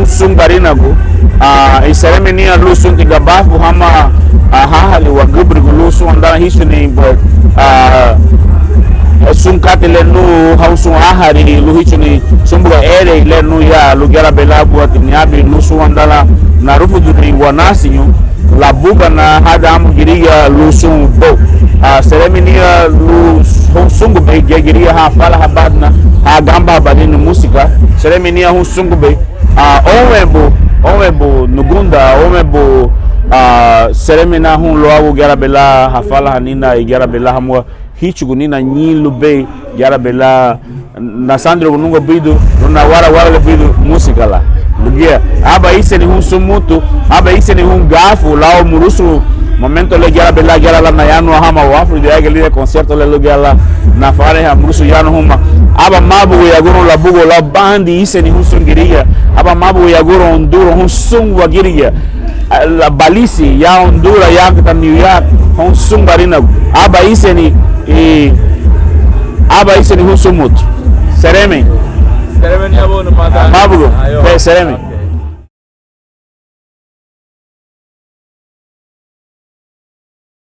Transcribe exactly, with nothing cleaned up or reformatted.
sun Garinagu, ah, i seremein niña lun Sunti Gabafu hama, ah, háhali wagübürigu lun súnwandan híchuguni, ah, sun katei le nun houn sun áhari lun híchuguni Súnbuga Erei le nun ya lun gayaraabei lan buga ti niabin lun súnwandan lan narufuduni wanasiñu Labugana hadan amu gürigia lun sun ubóu. Ah, seremein niña lun, houn súngubei, ge gürigia ha afalahabadina, ha aganbahabadina músika. Seremein niña houn súngubei. Ah, óunwenbu, óunwenbu Nugunda, óunwenbu, ah, seremein niña houn luagu gayaraabei lan hafalahanina, gayaraabei lan hamuga híchugunina ñein lubéi, gayaraabei lan nasandirun nungua buidu, lun nawarawara le buidu músika lan. Ligía, aban íseni houn sun mutu, aban íseni houn gafu, lau murusun momento le gayaraabei lan, gayara lan nayanuhan hama wáfuridun ya ge lidan concierto le lun gayara lan nafarenhan murusun yanu huma. Aban mábuguya gurun labugun lau bandi íseni houn sun gürigia, aban mábuguya gurun Ondura houn sun wagirigia. Ah, la Balisi, ya Ondura, ya Katamiu, ya houn sun Garinagu. Aban íseni, i, aban íseni houn sun mutu. Seremein. Seremein niña bonu, mata. Mábugun, ayo. Be, seremein.